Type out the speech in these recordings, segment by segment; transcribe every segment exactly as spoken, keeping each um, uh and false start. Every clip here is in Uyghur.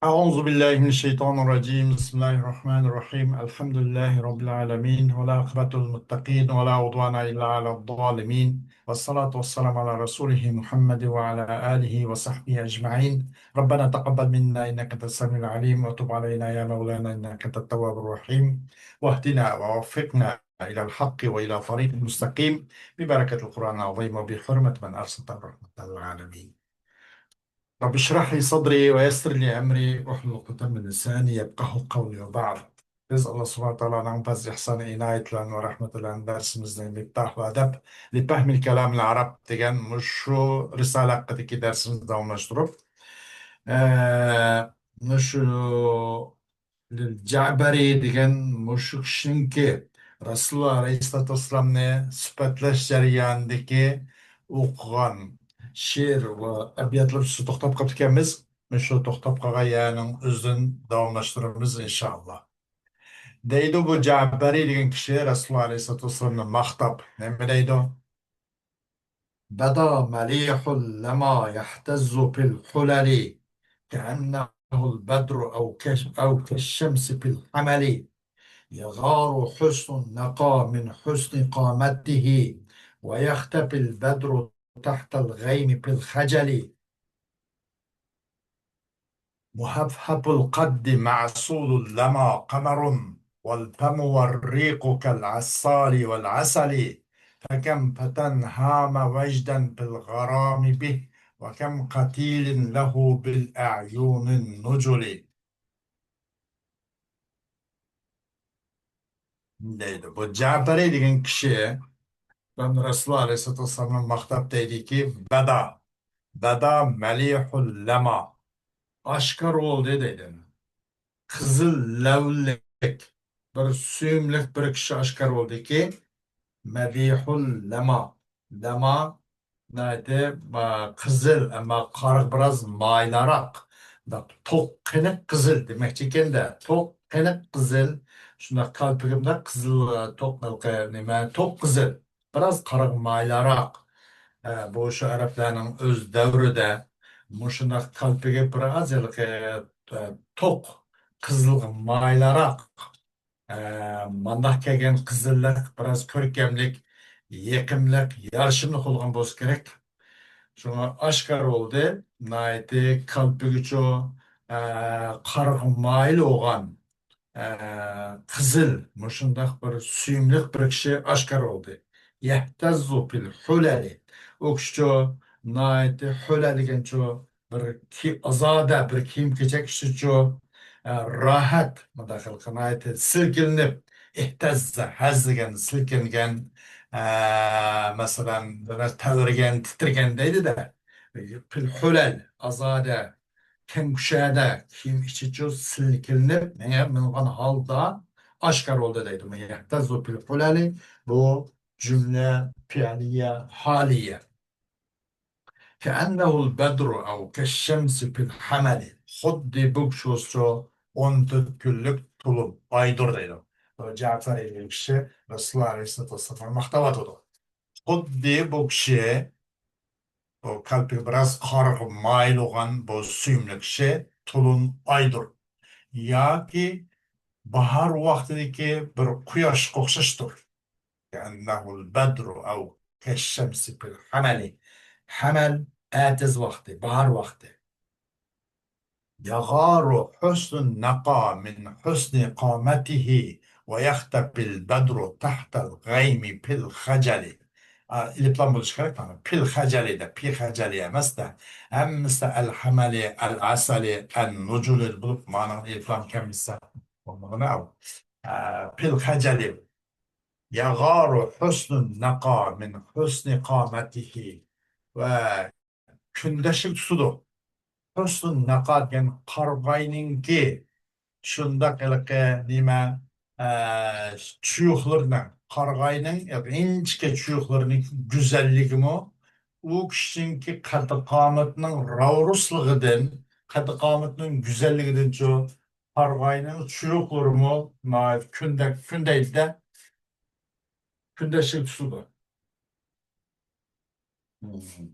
أعوذ بالله من الشيطان الرجيم. بسم الله الرحمن الرحيم. الحمد لله رب العالمين، والعاقبة للمتقين، ولا عدوان إلا على الظالمين، والصلاة والسلام على رسوله محمد وعلى آله وصحبه أجمعين. ربنا تقبل منا إنك أنت السميع العليم، وتب علينا يا مولانا إنك أنت التواب الرحيم، واهدنا ووفقنا إلى الحق وإلى طريق مستقيم، ببركة القرآن العظيم وبحرمة من أرسلته رحمة للعالمين. رب اشرح لي صدري ويسر لي أمري واحلل عقدة من لساني يفقهوا قولي وبعد. بىز ئاللا سۇبھانەھۇ ۋە تائالانىڭ پەزلى، ئىھسانى، ئىنايىتى بىلەن ۋە رەھمىتى بىلەن دەرسىمىزنى مىفتاھۇل ئەدەب لىفەھمىل كالامىل ئەرەب دېگەن مۇشۇ رىسالە ھەققىدىكى دەرسىمىزنى داۋاملاشتۇرۇپ، ئە، مۇشۇ جەبەرى دېگەن مۇشۇ كىشىنىڭكى رەسۇلۇللا ئەلەيھىسسالاتۇ ۋەسسالامنى سۈپەتلەش جەريانىدىكى ئوقۇغان شېئىر ۋە ئەدەبىياتلىرى ئۈستىدە توختاپ قاپتىكەنمىز. مۇشۇ توختاپ قالغان يەرنىڭ ئۆزىدىن داۋاملاشتۇرىمىز، ئىنشائاللا. دەيدۇ بۇ جەبەرى دېگەن كىشى رەسۇلۇللا ئەلەيھىسسالاتۇ ۋەسسالامنى ماختاپ. نېمە دەيدۇ؟ بدا مليح لما يهتز في الحلل، كأنه البدر أو كش-، أو كالشمس في الحمل، يغار حسن النقا من حسن قامته، ويختفي البدر تحت الغيم في الخجل. مهفهف القد معسول لما قمر، والفم والريق كالعصال والعسل، فكم فتى هام وجدا في الغرام به، وكم قتيل له بالأعين النجل. دەيدۇ. بۇ جەبەرى دېگەن كىشى رەسۇلۇللا ئەلەيھىسسالاتۇ ۋەسسالامنى ماختاپ دەيدۇكى، بەدا، بەدا مەلىھۇل لەما، ئاشكارا بولدى دەيدۇ. قىزىل لەۋلىك، بىر سۆيۈملۈك بىر كىشى ئاشكارا بولدىكى، مەدىھۇل لەما، لەما ناھايىتى، ئا، قىزىل، ئەمما قارىغا بىراز مايىلراق. توق قېنىق قىزىل دېمەكچى ئىكەن-دە. توق قېنىق قىزىل، شۇنداق كالپۇكى بۇنداق قىزىل، ئا، توق، نېمە، توق قىزىل. بىراز قارىغا مايىلراق. ئە، بۇ شۇ ئەرەبلەرنىڭ ئۆز دەۋرىدە مۇشۇنداق كالپۇكى بىراز ھېلىقى، ئە، توق قىزىلغا مايىلراق. ئە، مانداق كەلگەن قىزىللىق بىراز كۆركەملىك، يېقىملىق، يارىشىملىق بولغان بولسا كېرەك. شۇڭا ئاشكارا بولدى، ناھايىتى كالپۇكىچۇ، ئە، قارىغا مايىل بولغان، ئە، قىزىل، مۇشۇنداق بىر سۆيۈملۈك بىر كىشى ئاشكارا بولدى. يەھتەززۇ فىل ھۇلەلى. ئۇ كىشىچۇ، ناھايىتى ھۇلە دېگەنچۇ، بىر كى-، ئازادە بىر كىيىم-كېچەك ئىچىدىچۇ، ئە، راھەت، مۇنداق قىلىپ ناھايىتى سىلكىنىپ، ئىھتەززە، ھەز دېگەن سىلكىنگەن، ئە، مەسىلەن، بىر تەۋرىگەن، تىترىگەن دەيدۇ-دە. پىل ھۇلەل، ئازادە، كەڭ كۈشادە كىيىم ئىچىچۇ سىلكىنىپ، مېڭە مىنغان ھالدا ئاشكارا بولدى دەيدۇ. يەھتەززۇ پىل ھۇلەلى، بۇ جۈملە پېئىلىيە، ھالىيە. كەئەننەھۇل بەدرۇ ئەۋ كەششەمسى پىل ھەمەلى. خۇددى بۇ كىشى بولسىچۇ ئون تۆت كۈنلۈك تولۇن ئايدۇر دەيدۇ. بۇ جەفەر دېگەن كىشى رەسۇلۇللا ئەلەيھىسسالاتۇ ۋەسسالامنى ماختاۋاتىدۇ. خۇددى بۇ كىشى، بۇ كالپۇكى بىراز قارىغا مايىل بولغان بۇ سۆيۈملۈك كىشى تولۇن ئايدۇر ياكى باھار ۋاقتىدىكى بىر قۇياشقا ئوخشاشتۇر. كەئەننەھۇل بەدرۇ ئەۋ كەششەمسى پىل ھەمەلى. ھەمەل ئەتىياز ۋاقتى، باھار ۋاقتى. يغار حسن النقا من حسن قامته ويختفي البدر تحت الغيم في الخجل. ئا، ئېلىپلام بولۇشى كېرەك، مانا، پىل خەجەلى دە، پى خەجەلى ئەمەس دە. ھەممىسى ئەل ھەمەلى، ئەل ئەسەلى، ئەن نۇجۇلى بولۇپ، مانا ئېلىپلام كەلمىسە بولمىغىنى ئەۋ. ئا، پىل خەجەلى. يغار حسن النقا من حسن قامته. ۋە كۈندەشلىك تۇتىدۇ. ھۆسنۇن نەقا دېگەن قارىغاينىڭكى شۇنداق ھېلىقى نېمە، ئە، چۇيۇقلىرىنىڭ، قارىغاينىڭ ئىنچىكە چۇيۇقلىرىنىڭ گۈزەللىكىمۇ ئۇ كىشىنىڭكى قەددى قامىتىنىڭ راۋرۇسلۇقىدىن، قەددى قامىتىنىڭ گۈزەللىكىدىنچۇ قارىغاينىڭ چۇيۇقلىرىمۇ ناھايىتى كۈندە، كۈندەيدە كۈندەشلىك تۇتىدۇ. مم.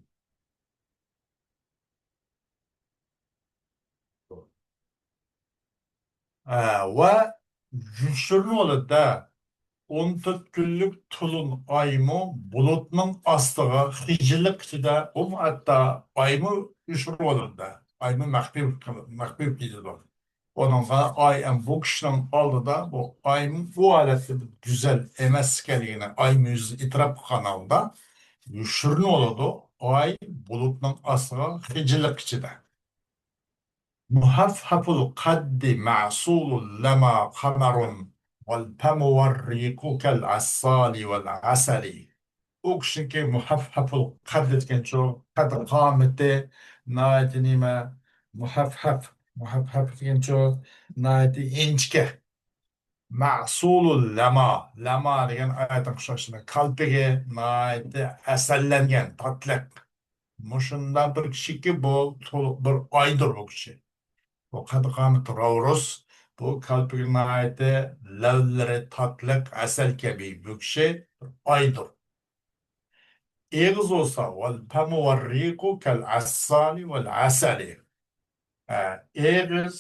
ھە، ۋە يوشۇرۇن ھالەتتە ئون تۆت كۈنلۈك تولۇن ئايمۇ بۇلۇتنىڭ ئاستىغا خىجىللىق ئىچىدە، ئۇمۇ ھەتتا ئايمۇ يوشۇرۇن ھالەتتە، ئايمۇ مەخپىي، مەخپىي كېتىدۇ. ئۇنىڭغا ئاي ھەم بۇ كىشىنىڭ ئالدىدا بۇ ئايمۇ بۇ ھالەتتە گۈزەل ئەمەس ئىكەنلىكىنى ئايمۇ ئۆزى ئېتىراپ قىلغان ھالدا يوشۇرۇن بولىدۇ. ئاي بۇلۇتنىڭ ئاستىغا خىجىللىق ئىچىدە. مۇھەفھەفۇل قەددى مەسۇلۇل لەما قەمەرۇن ۋەل پەمۇ ۋەر رىقۇ كەل ئەسسالى ۋەل ئەسەلى. ئۇ كىشىنىڭكى مۇھەفھەفۇل قەد دېگەنچۇ، قەد قامىتى ناھايىتى نېمە، مۇھەفھەف، مۇھەفھەف دېگەنچۇ، ناھايىتى ئىنچىكە. مەسۇلۇل لەما، لەما دېگەن ئايەتنىڭ قوشاقچىسىنىڭ كالپۇكى ناھايىتى ئەسەللەنگەن، تاتلىق. مۇشۇنداق بىر كىشىكى بۇ، بىر ئايدۇر بۇ كىشى. بۇ قەد قامىتى راۋرۇس، بۇ كالپۇكى ناھايىتى لەۋلىرى تاتلىق ئەسەل كەبى بۇ كىشى بىر ئايدۇر. ئېغىز بولسا، ۋەل پەمۇ ۋەر رىقۇ كەل ئەسسالى ۋەل ئەسەلى. ئە، ئېغىز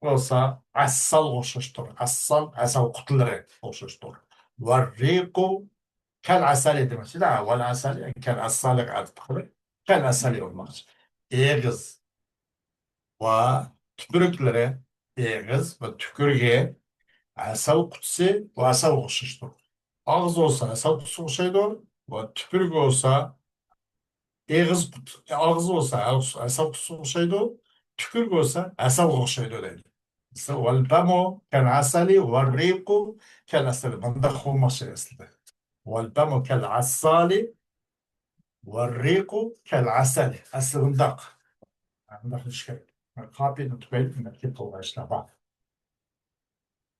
بولسا ئەسسالغا ئوخشاشتۇر. ئەسسال، ئەسەل قۇتىلىرى ئوخشاشتۇر. ۋەر رىقۇ كەل ئەسەلى دېمەكچىدە. ۋەل ئەسەلى، كەل ئەسسالىغا ئەتىپ قىلىپ، كەل ئەسەلى بولماقچى. ئېغىز ۋە تۈپۈرۈكلىرى، ئېغىز ۋە تۈكۈرۈكى ئەسەل قۇتىسى ۋە ئەسەلگە ئوخشاشتۇر. ئاغزى بولسا ئەسەل قۇتىسىغا ئوخشايدۇ ۋە تۈپۈرۈكى بولسا ئېغىز قۇت-، ئاغزى بولسا ئەسەل قۇتىسىغا ئوخشايدۇ، تۈكۈرۈكى بولسا ئەسەلگە ئوخشايدۇ دەيدۇ. مەسىلەن، ۋەل پەمۇ كەل ئەسەلى ۋەر رىقۇ كەل ئەسەلى. مۇنداق بولماقچى ئەسلىدە. ۋەل پەمۇ كەل ئەسسالى ۋەر رىقۇ كەل ئەسەلى. ئەسلى بۇنداق. بۇنداق دېيىش كېرەك. قاپىيەنى تۈپەيلى مەكتەپ قىلغان ئىشلار بار.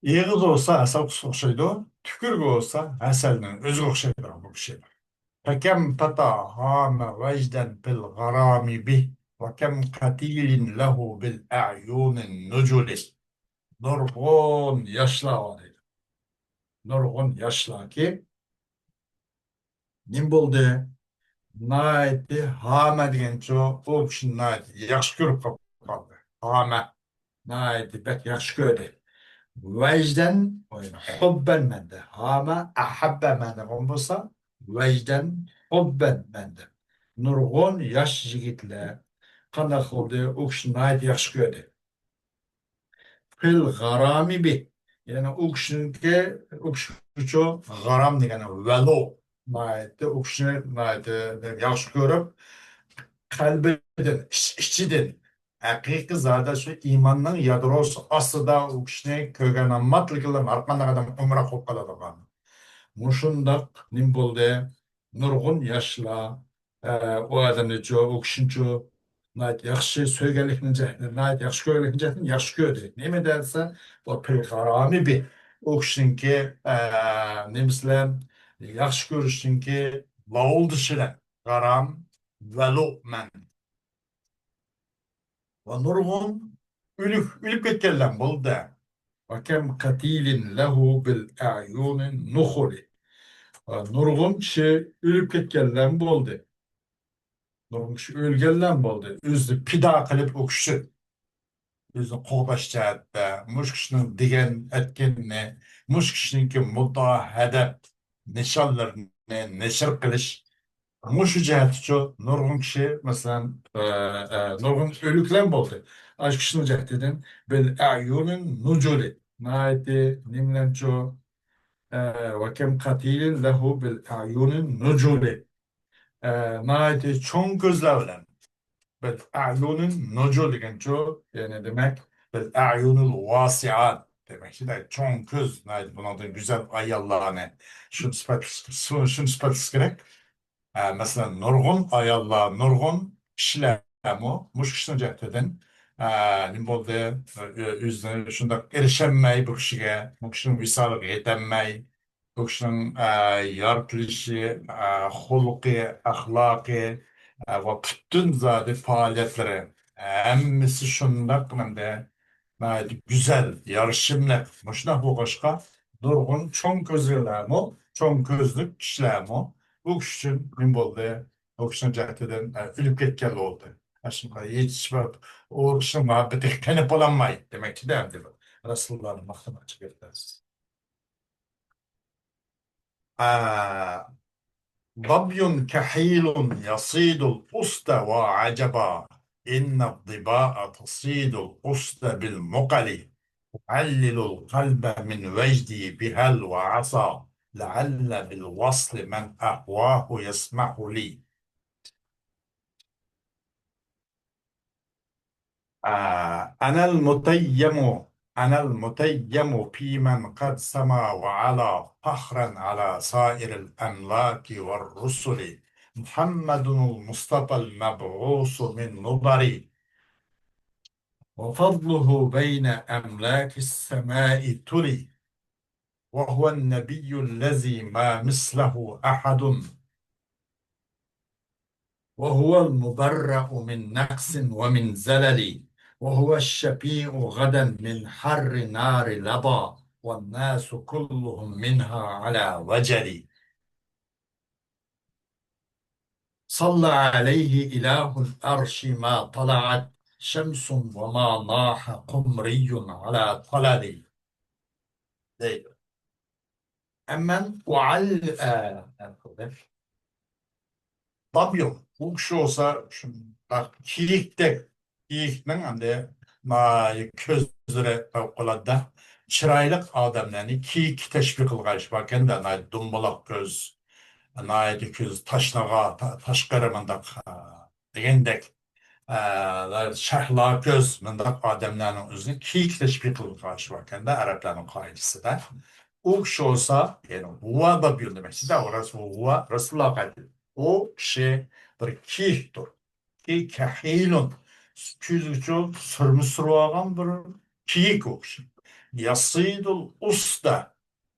ئېغىز بولسا ئەسەل قۇتىسىغا ئوخشايدۇ، تۈكۈرۈكى بولسا ئەسەلنىڭ ئۆزىگە ئوخشايدۇ بۇ كىشى. فەكەم پەتا ھامە ۋەجدەن پىل غارامى بىھ، ۋەكەم قەتىلىن لەھۇ بىل ئەيۇنىن نۇجۇلى. نۇرغۇن ياشلار بار دەيدۇ. نۇرغۇن ياشلاركى نېمە بولدى؟ ناھايىتى ھامە دېگەنچۇ، ئۇ كىشىنى ناھايىتى ياخشى كۆرۈپ قالدى. ھامە. ناھايىتى بەك ياخشى كۆردى. ۋەجدەن، ھۇببەن مەندە. ھامە، ئەھەببە مەندە بولسا، ۋەجدەن، ھۇببەن مەندە. نۇرغۇن ياش يىگىتلەر قانداق قىلدى؟ ئۇ كىشىنى ناھايىتى ياخشى كۆردى. پىل غارامى بىھ. يەنى ئۇ كىشىنىڭكى، ئۇ كىشىچۇ غارام دېگەن ۋەلۇ. ناھايىتى ئۇ كىشىنى ناھايىتى ياخشى كۆرۈپ، قەلبىدىن، ئىچ-، ئىچىدىن، ھەقىقىي زادى شۇ ئىماننىڭ يادروسى ئاستىدا ئۇ كىشىنى كۆرگەن ماتلىكىلا ھەرقانداق ئادەم ئومراق بولۇپ قالىدىغان. مۇشۇنداق نېمە بولدى؟ نۇرغۇن ياشلار ئە، ئۇ ئادەمنىچۇ، ئۇ كىشىنىچۇ ناھايىتى ياخشى سۆيگەنلىكنىڭ جەھىتىدىن، ناھايىتى ياخشى كۆرگەنلىكنىڭ جەھىتىدىن ياخشى كۆردى. نېمە دېسە، بۇ پىل غارامى بىھ. ئۇ كىشىنىڭكى، ئە، نېمىسى بىلەن ياخشى كۆرۈشنىڭكى لاۋۇلدىشى بىلەن. غارام، ۋەلۇ مەن. ۋە نۇرغۇن ئۆلۈك، ئۆلۈپ كەتكەنلەر بولدى. ۋە كەم قەتىلىن لەھۇ بىل ئەيۇنىن نۇخۇلى. ۋە نۇرغۇن كىشى ئۆلۈپ كەتكەنلەر بولدى. نۇرغۇن كىشى ئۆلگەنلەر بولدى. ئۆزىنى پىدا قىلىپ ئۇ كىشى ئۆزىنى قوغداش جەھەتتە، مۇشۇ كىشىنىڭ دېگەن ئەتكىنىنى، مۇشۇ كىشىنىڭكى مۇددىئا ھەدەپ نىشانلىرىنى نەشر قىلىش، مۇشۇ جەھەتتىچۇ نۇرغۇن كىشى، مەسىلەن، ئە، ئە، نۇرغۇن ئۆلۈكلەر بولدى. ئاشۇ كىشىنىڭ جەھىتىدىن بىل ئەيۇنىن نۇجۇلى. ناھايىتى نېمىلەنچۇ، ئە، ۋە كەم قەتىلىن لەھۇ بىل ئەيۇنىن نۇجۇلى. ئە، ناھايىتى چوڭ كۆزلەر بىلەن. بىل ئەيۇنىن نۇجۇل دېگەنچۇ، يەنى دېمەك، بىل ئەيۇنىل ۋاسىئات دېمەكچىدە، چوڭ كۆز، ناھايىتى بۇنىڭدىن گۈزەل ئاياللارنى، شۇنى سۈپەتلىك، شۇنى، شۇنى سۈپەتلىك كېرەك. ئە، مەسىلەن، نۇرغۇن ئاياللار، نۇرغۇن كىشىلەرمۇ مۇشۇ كىشىنىڭ جەھىتىدىن، ئە، نېمە بولدى؟ ئۆ-، ئۆزىنى شۇنداق ئېرىشەلمەي بۇ كىشىگە، بۇ كىشىنىڭ ۋىسالىغا يېتەلمەي، بۇ كىشىنىڭ، ئە، يارىتىلىشى، ئە، خۇلقى، ئەخلاقى، ئە، ۋە پۈتۈن زادى پائالىيەتلىرى، ھەممىسى شۇنداق نېمىدە، ناھايىتى گۈزەل، يارىشىملىق. مۇشۇنداق بولغاچقا، نۇرغۇن چوڭ كۆزلۈكلەرمۇ، چوڭ كۆزلۈك كىشىلەرمۇ بۇ كىشى ئۈچۈن نېمە بولدى؟ ئۇ كىشىنىڭ جەھىتىدىن، ئە، ئۆلۈپ كەتكەنلا بولدى. ئاشۇنداق ھېچ بىر ئۇ كىشىنىڭ مۇھەببىتىگە قېنىپ بولالماي، دېمەكچىدە، ئەمدى بۇ. رەسۇلۇللانى ماختىماقچى گەپلەر. ئا، ظبي كحيل يصيد الأسد وعجبا، إن الظباء تصيد الأسد بالمقل. أعلل القلب من وجدي بهل وعسى، لعل بالوصل من أهواه يسمح لي. آه، أنا المتيم، أنا المتيم في من قد سما وعلا، فخرا على سائر الأملاك والرسل، محمد المصطفى المبعوث من مضر، وفضله بين أملاك السماء تلي، وهو النبي الذي ما مثله أحد، وهو المبرأ من نقص ومن زلل، وهو الشفيع غدا من حر نار لظى، والناس كلهم منها على وجل. صلى عليه إله العرش ما طلعت شمس وما ناح قمري على طلل. دەيدۇ. ئەممەن ئۇئەل-، ئە، نېمە قىلدى؟ داب يوق. ئۇ كىشى بولسا شۇنداق كىيىكتەك، كىيىكنىڭ ئەمدى ناھايىتى كۆزلىرى پەۋقۇلئاددە چىرايلىق ئادەملەرنى كىيىككە تەشبىھ قىلغان ئىش باركەن-دە، ناھايىتى دومبىلاق كۆز، ناھايىتى كۆز تاشنىغا، تا-، تاشقىرى مۇنداق، ئە، دېگەندەك، ئە، شەھلا كۆز مۇنداق ئادەملەرنىڭ ئۆزىنى كىيىك تەشبىھ قىلىدىغان ئىش باركەندە، ئەرەبلەرنىڭ قائىدىسىدە. ئۇ كىشى بولسا، يەنى ھۇۋا دەپ يۆنىمەكچىدە، ئۇ رەسۇ-، ھۇۋا رەسۇلۇللاھقا ئېيتىلىدۇ. ئۇ كىشى بىر كىيىكتۇر. كى كەھىلۇن، كۆزىگىچۇ سۈرمە سۈرۈۋالغان بىر كىيىك ئۇ كىشى. ياسىدۇل ئۇستا،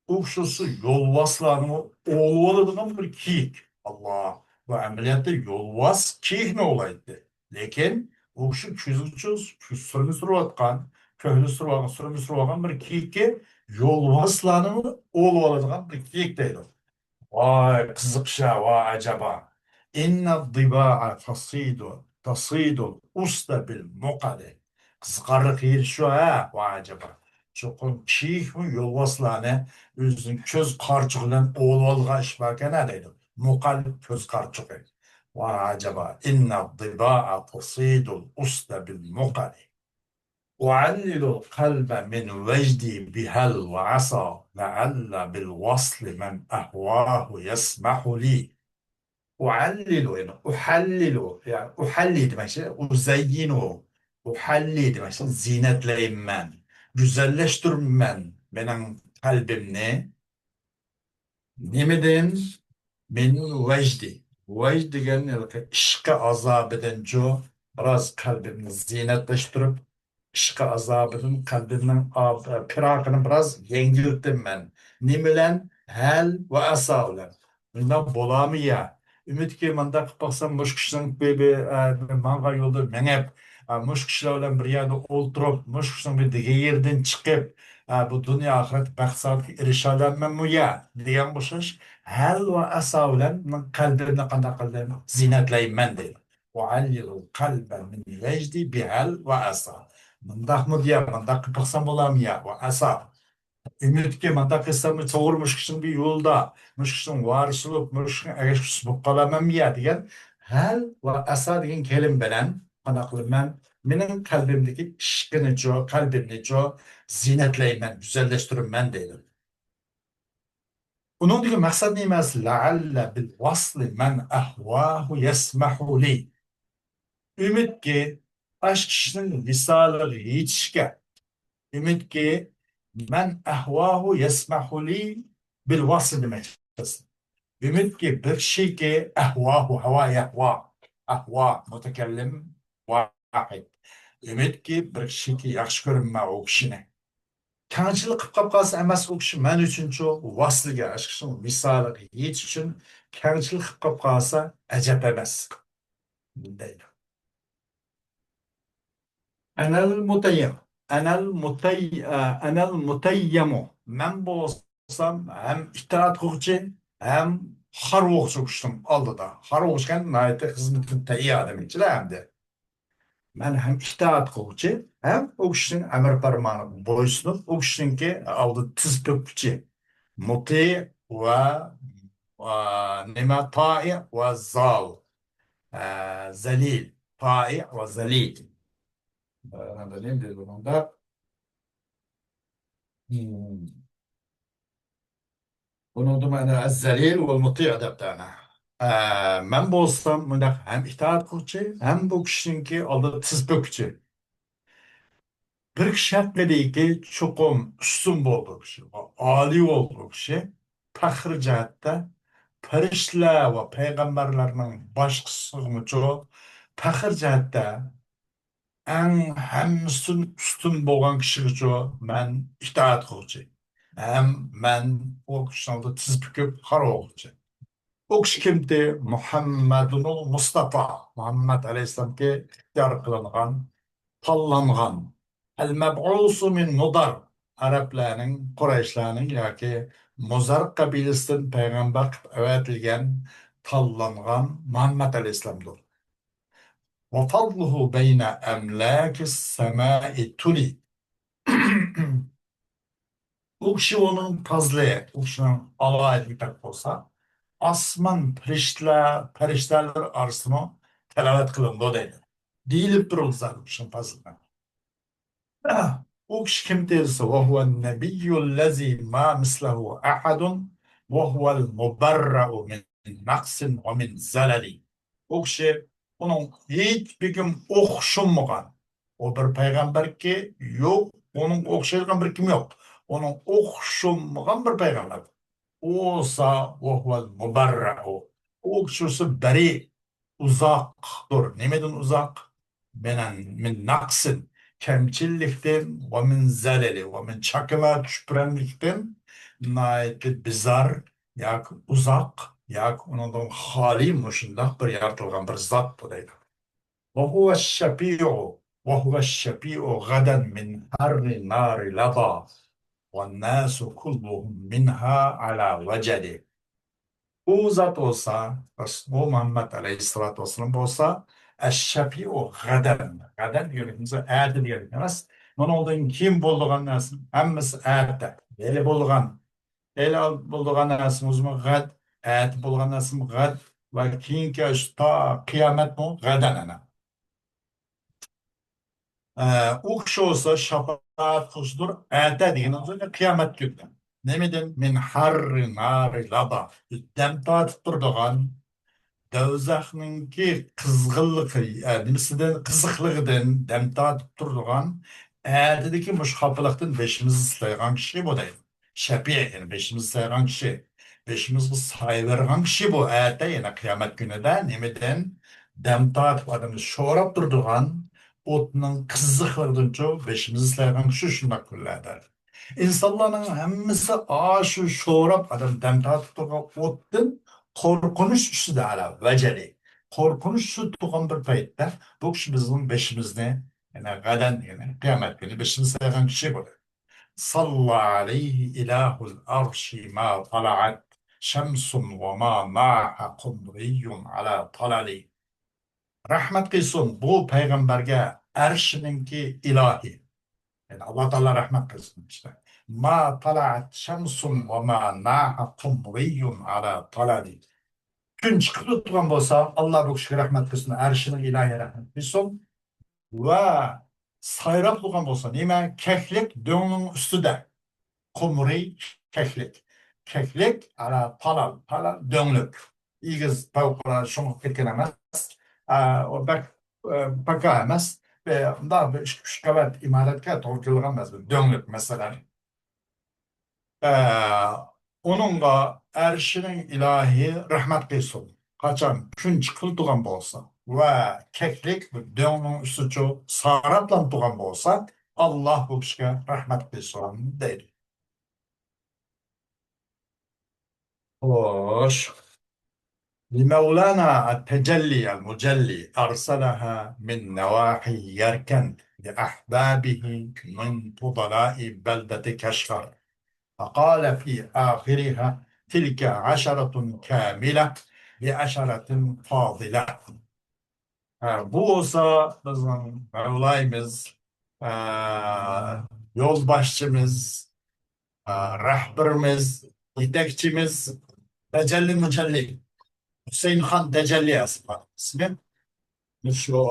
ئۇ كىشى يولۋاسلارنى ئوۋلىۋالىدىغان بىر كىيىك. ئاللا، بۇ ئەمەلىيەتتە يولۋاس كىيىكنى ئوۋلايتتى. لېكىن ئۇ كىشى كۆزىگىچۇ سۈرمە سۈرۈۋاتقان، كۆھلە سۈرۈۋالغان، سۈرمە سۈرۈۋالغان بىر كىيىككە يولۋاسلارنى ئوۋلىۋالىدىغان بىر كىيىك دەيدۇ. ۋاي قىزىقىش ھە، ۋاي ئەجەبا. ئىننە دىبائە تاسىدۇ، تاسىدۇ ئۇستا بىل مۇقەلى. قىزىقارلىق يېرى شۇ ھە، ۋاي ئەجەبا. چوقۇم كىيىكمۇ يولۋاسلارنى ئۆزىنىڭ كۆز قارىچۇقى بىلەن ئوۋلىۋالغان ئىش باركەن ھە دەيدۇ. مۇقەل كۆز قارىچۇقى. ۋاي ئەجەبا. ئىننە دىبائە تاسىدۇ ئۇستا بىل مۇقەلى. أعلل القلب من وجدي بهل وعسى، لعل بالوصل من أهواه يسمح لي. أعلل، يەنى أحلل، يا أحلي دېمەكچى، أزين، أحلي دېمەكچى، زىننەتلەيمەن، گۈزەللەشتۈرىمەن مېنىڭ قەلبىمنى. نېمىدىن؟ من ۋەجدى. ۋەجد دېگەن ھېلىقى ئىشقى ئازابىدىنچۇ، بىراز قەلبىمنى زىننەتلەشتۈرۈپ، ئىشقى ئازابىدىن قەلبىمنىڭ ئا-، پىراقىنى بىراز يەڭگىلتىمەن. نېمە بىلەن؟ ھەل ۋە ئەسا بىلەن. مۇنداق بولامۇ يا؟ ئۈمىدكى مۇنداق قىلىپ باقسام، مۇشۇ كىشىنىڭ بىر، بىر، ئە، بىر ماڭغان يولىدا مېڭىپ، ئە، مۇشۇ كىشىلەر بىلەن بىر يەردە ئولتۇرۇپ، مۇشۇ كىشىنىڭ بىر دېگەن يېرىدىن چىقىپ، ئە، بۇ دۇنيا ئاخىرەت بەخت سائادەتكە ئېرىشەلەممەنمۇ يا دېگەن ئوخشاش ھەل ۋە ئەسا بىلەن مېنىڭ قەلبىمنى قانداق قىلدىم؟ زىننەتلەيمەن دەيدۇ. وعلل القلب من وجدي بهل وعسى. مۇنداقمۇ دېيە، مۇنداق قىلىپ باقسام بولامۇ يا؟ ۋە ئەسا. ئۈمىدكى مۇنداق قىلسام توغرا مۇشۇ كىشىنىڭ بىر يولىدا، مۇشۇ كىشىنىڭ ۋارىسى بولۇپ، مۇشۇ كىشىنىڭ ئەگەشكۈچىسى بولۇپ قالامەنمۇ يا دېگەن ھەل ۋە ئەسا دېگەن كەلىم بىلەن قانداق قىلىمەن؟ مېنىڭ قەلبىمدىكى ئىشقىنىچۇ، قەلبىمنىچۇ زىننەتلەيمەن، گۈزەللەشتۈرىمەن دەيدۇ. ئۇنىڭدىكى مەقسەت نېمە؟ لەئەللە بىل ۋەسلى مەن ئەھۋاھۇ يەسمەھۇ لى. ئۈمىدكى ئاشۇ كىشىنىڭ ۋىسالىغا يېتىشكە. ئۈمىدكى مەن ئەھۋاھۇ يەسمەھۇ لى بىل ۋەسلى دېمەكچى. ئۈمىدكى بىر كىشىكى ئەھۋاھۇ، ھەۋا يەھۋا. ئەھۋا مۇتەكەللىم ۋاھىد. ئۈمىدكى بىر كىشىكى ياخشى كۆرىمەن ئۇ كىشىنى. كەڭچىلىك قىلىپ قاپ قالسا ئەمەس ئۇ كىشى مەن ئۈچۈنچۇ ۋاسلىگە، ئاشۇ كىشىنىڭ ۋىسالىغا يېتىش ئۈچۈن كەڭچىلىك قىلىپ قاپ قالسا ئەجەب ئەمەس. دەيدۇ. ئەنەل مۇتەييەم. ئەنەل مۇتەي-، ئە، ئەنەل مۇتەييەمۇ. مەن بولسام ھەم ئىتائەت قىلغۇچى، ھەم خار بولغۇچى ئۇ كىشىنىڭ ئالدىدا. خار بولغۇچى دېگەن ناھايىتى خىزمىتىدىن تەييار ئادەم ئىچىدە ئەمدى. مەن ھەم ئىتائەت قىلغۇچى، ھەم ئۇ كىشىنىڭ ئەمر پەرمانىغا بويسۇنۇپ، ئۇ كىشىنىڭكى ئالدىدا تىز پۆككۈچى. مۇتىئ ۋە، ۋە نېمە؟ تائىئ ۋە زال. ئە، زەلىل. تائىئ ۋە زەلىل. ئە، نېمە دەيدۇ بۇنىڭدا؟ بۇنىڭدا مانا ئەز-زەلىل ۋەل مۇتىئ دەپتۇ ئەنە. ئە، مەن بولسام مۇنداق ھەم ئىتائەت قىلغۇچى، ھەم بۇ كىشىنىڭكى ئالدىدا تىز پۆككۈچى. بىر كىشى ھەققىدىكى چوقۇم ئۈستۈن بولىدۇ كىشى، ئالىي بولىدۇ كىشى. پەخىر جەھەتتە پەرىشتىلەر ۋە پەيغەمبەرلەرنىڭ باشقىسىغىمۇچۇ پەخىر جەھەتتە ئەڭ ھەممىسىدىن ئۈستۈن بولغان كىشىگىچۇ مەن ئىتائەت قىلغۇچى. ھەم مەن ئۇ كىشىنىڭ ئالدىدا تىز پۈكۈپ قارىۋالغۇچى. ئۇ كىشى كىمتى؟ مۇھەممەدۇنۇل مۇستەفا. مۇھەممەد ئەلەيھىسسالامكى ئىختىيار قىلىنغان، تاللانغان. ئەل مەبئۇسۇ مىن مۇدار. ئەرەبلەرنىڭ، قۇرەيشلەرنىڭ ياكى مۇزار قەبىلىسىدىن پەيغەمبەر قىلىپ ئەۋەتىلگەن، تاللانغان مۇھەممەد ئەلەيھىسسالامدۇر. وفضله بين أملاك السماء تلي. ئۇ كىشى ئۇنىڭ پەزلى، ئۇ كىشىنىڭ ئالاھىدىلىكى بولسا، ئاسمان پەرىشتىلەر، پەرىشتىلەر ئارىسىدىمۇ تىلاۋەت قىلىنىدۇ دەيدۇ. دېيىلىپ تۇرۇلدى زادى ئۇ كىشىنىڭ پەزلىنى. ئۇ كىشى كىم دېسە، وهو النبي الذي ما مثله أحد وهو المبرأ من نقص ومن زلل. ئۇ كىشى، ئۇنىڭ ھېچ بىر كىم ئوخشىمىغان، ئۇ بىر پەيغەمبەركى يوق، ئۇنىڭغا ئوخشايدىغان بىر كىم يوق. ئۇنىڭ ئوخشىمىغان بىر پەيغەمبەر. ئۇ بولسا، وهو المبرأ. ئۇ كىشى بولسا بەرىئ، ئۇزاقتۇر. نېمىدىن ئۇزاق؟ مىنەن، مىن نەقسىن، كەمچىللىكتىن، ۋە مىن زەلەلى، ۋە مىن، چاكىنا چۈشۈرەنلىكتىن ناھايىتى بىزار ياكى ئۇزاق ياكى ئۇنىڭدىن خالىي مۇشۇنداق بىر يارىتىلغان بىر زات بۇ دەيدۇ. وهو الشفيع، وهو الشفيع غدا من حر نار لظى، والناس كلهم منها على وجل. ئۇ زات بولسا، رەسۇل مۇھەممەد ئەلەيھىسسالاتۇ ۋەسسالام بولسا، ئەششەپىئۇ غەدەن. غەدەن دېگەنلىكىمىز ئەتە دېگەنلىك ئەمەس. بۇنىڭدىن كېيىن بولىدىغان نەرسە ھەممىسى ئەتە. ھېلى بولغان، ھېلى بولىدىغان نەرسىمىزمۇ غەد، ئەتە بولغان نەرسىمۇ غەد ۋە كېيىنكى شۇ تا قىيامەتمۇ غەدەن ئەنە. ئە، ئۇ كىشى بولسا شاپائەت قىلغۇچىدۇر، ئەتە دېگىنىمىز قىيامەت كۈنىدە. نېمىدىن؟ مىن ھەررى نارى لەظى. دەم تارتىپ تۇرىدىغان دوزاخنىڭكى قىزغىنلىقى، ئە، نېمىسىدىن، قىزىقلىقىدىن دەم تارتىپ تۇرىدىغان، ئەتىدىكى مۇشۇ خاپىلىقتىن بېشىمىزنى سىلايدىغان كىشى بۇ دەيدۇ. شەپىئ، يەنى بېشىمىزنى سايغان كىشى، بېشىمىزغا سايە بەرگەن كىشى بۇ ئەتە، يەنى قىيامەت كۈنىدە نېمىدىن؟ دەم تارتىپ ئادەمنى شوراپ تۇرىدىغان ئوتنىڭ قىزىقلىقىدىنچۇ بېشىمىزنى سايغان كىشى شۇنداق كۈنلەردە. ئىنسانلارنىڭ ھەممىسى ئاشۇ شوراپ ئادەم دەم تارتىپ تۇرغان ئوتتىن قورقۇنچ ئۈستىدە، ئەلە ۋەجەلى. قورقۇنچ ئۈستىدە تۇرغان بىر پەيتتە بۇ كىشى بىزنىڭ بېشىمىزنى، يەنى غەدەن، يەنى قىيامەت كۈنى بېشىمىزنى سايغان كىشى بۇ. صلى عليه إله العرش ما طلعت شمس وما ناح قمري على طلل. رەھمەت قىلسۇن بۇ پەيغەمبەرگە ئەرشىنىڭكى ئىلاھى. يەنى ئاللا تائالا رەھمەت قىلسۇن ئىشتە. ما طلعت شمس وما ناح قمري على طلل. كۈن چىقىپ تۇرغان بولسا، ئاللا بۇ كىشىگە رەھمەت قىلسۇن، ئەرشىنىڭ ئىلاھى رەھمەت قىلسۇن. ۋە سايراپ تۇرغان بولسا، نېمە؟ كەكلىك دۆڭنىڭ ئۈستىدە. قۇمرى، كەكلىك. كەكلىك، ئانا، تالال، تالال، دۆڭلۈك. ئېگىز، پەۋقۇلئاددە شۇڭغۇپ كەتكەن ئەمەس. ئا، ئۇ بەك، ئە، پاكا ئەمەس. ئە، مۇنداق بىر ئىككى، ئۈچ قەۋەت ئىمارەتكە توغرا كېلىدىغان ئەمەس، بىر دۆڭلۈك، مەسىلەن. ئە، ئۇنىڭغا ئەرشىنىڭ ئىلاھى رەھمەت قىلسۇن. قاچان كۈن چىقىۋاتىدىغان بولسا ۋە كەكلىك دۆڭنىڭ ئۈستىچۇ ساراپلانىدىغان بولسا، ئاللا بۇ كىشىگە رەھمەت قىلسۇن دەيدۇ. خوش. لمولانا التجلي المجلي أرسلها من نواحي يركن لأحبابه من فضلاء بلدة كشغر، فقال في آخرها: تلك عشرة كاملة لعشرة فاضلة. ھە، بۇ بولسا بىزنىڭ مەۋلايىمىز، ئە، يولباشچىمىز، ئە، رەھبىرىمىز، يېتەكچىمىز تەجەللى مۇجەللى، ھۈسەيىنخان تەجەللى ئەسلى ئىسمى. مۇشۇ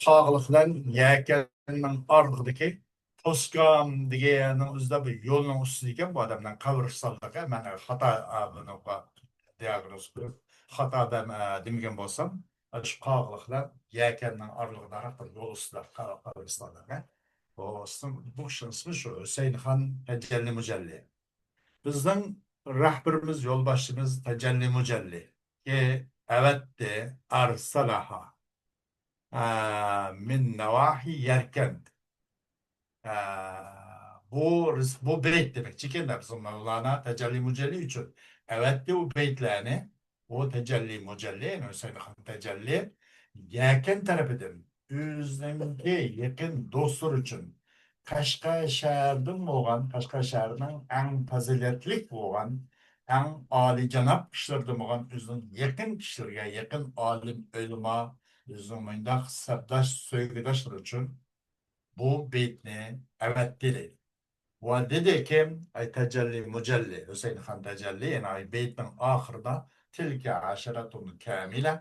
قاغىلىق بىلەن يەكەننىڭ ئارىلىقىدىكى توسكام دېگەننىڭ ئۆزىدە بىر يولنىڭ ئۈستىدىكەن بۇ ئادەمنىڭ قەبرىستانلىقى. مەن خاتا، ئا، بۇنى دىياگنوز قويۇپ، خاتا دەم-، ئا، دېمىگەن بولسام، شۇ قاغىلىق بىلەن يەكەننىڭ ئارىلىقىدا بىر يول ئۈستىدە قا-، قەبرىستانلىقى. بۇ، بۇ كىشىنىڭ ئىسمى شۇ، ھۈسەيىنخان تەجەللى مۇجەللى. بىزنىڭ رەھبىرىمىز، يولباشچىمىز تەجەللى مۇجەللى. ئەۋەتتى، ئەرسەلەھا. ئە، مىن نەۋاھى يەركەنت. ئە، بۇ رىس-، بۇ بەيت دېمەكچىكەن، بىزنىڭ مەۋلانا تەجەللى مۇجەللى ئۈچۈن. ئەۋەتتى ئۇ بەيتلەرنى، ئۇ تەجەللى مۇجەللى، يەنى ھۈسەيىنخان تەجەللى، يەكەن تەرىپىدىن ئۆزىنىڭكى يېقىن دوستلىرى ئۈچۈن قەشقەر شەھىرىدىن بولغان، قەشقەر شەھىرىنىڭ ئەڭ پەزىلەتلىك بولغان، ئەڭ ئالىيجاناب كىشىلىرىدىن بولغان ئۆزىنىڭ يېقىن كىشىلىرىگە، يېقىن ئالىم، ئۆلىما، ئۆزىنىڭ مۇنداق سەپداش، سۆيگۈداشلىرى ئۈچۈن بۇ بېيىتنى ئەۋەتتى دەيدۇ. ۋە دېدى كىم؟ ئەي تەجەللى مۇجەللى، ھۈسەيىنخان تەجەللى، يەنى ئەي بېيىتنىڭ ئاخىرىدا تىلكە ئەشەرەتۇن كامىلە،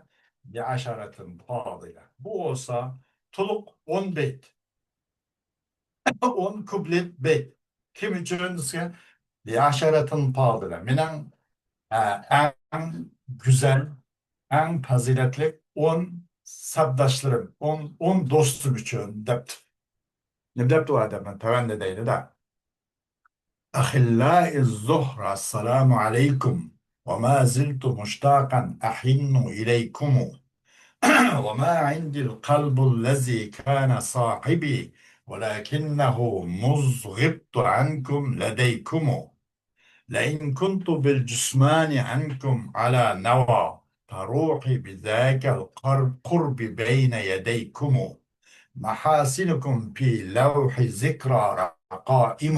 بىئەشەرەتىن پازىلە. بۇ بولسا تولۇق ئون بېيىت. ئون كۇپلېت بېيىت. كىم ئۈچۈن دېسە، بىئەشەرەتىن پازىلە. مېنىڭ، ئە، ئەڭ گۈزەل، ئەڭ پەزىلەتلىك ئون سەپداشلىرىم، ئون، ئون دوستۇم ئۈچۈن دەپتۇ. نېمە دەپتۇ ئۇ ئادەم؟ تۆۋەندە دەيدۇ-دە. أخلاء الزهرة، السلام عليكم. وما زلت مشتاقا أحن إليكم. وما عندي القلب الذي كان صاحبي، ولكنه مذ غبت عنكم لديكم. لئن كنت بالجثمان عنكم على نوى، فروحي بذاك القرب بين يديكم. محاسنكم في لوح ذكرى رقائم.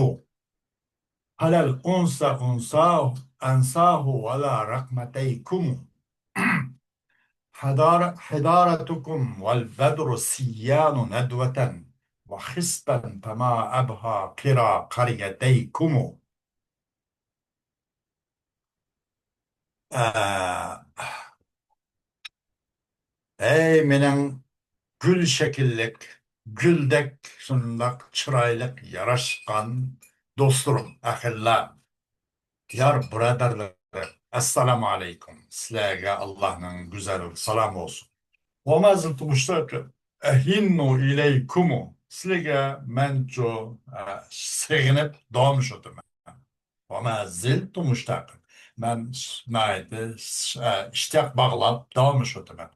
فلا الأنس أنساه، أنساه ولا رقمتيكم. حضار-، حضارتكم والبدر سيان ندوة وخصبا فما أبهى قرى قريتيكم. ئە، ئەي مېنىڭ گۈل شەكىللىك، گۈلدەك شۇنداق چىرايلىق، ياراشقان دوستلىرىم، ئەخىللار، يار بۇرادەرلىرىم، ئەسسالامۇ ئەلەيكۇم. سىلەرگە ئاللاھنىڭ گۈزەل سالامى بولسۇن. ۋەما زىلتۇ مۇشتاقىن ئەھىننۇ ئىلەيكۇمۇ. سىلەرگە مەنچۇ، ئە، سېغىنىپ داۋاملىشىۋاتىمەن. ۋەما زىلتۇ مۇشتاقىن. مەن ش-، ناھايىتى ش-، ئە، ئىشتىياق باغلاپ داۋاملىشىۋاتىمەن.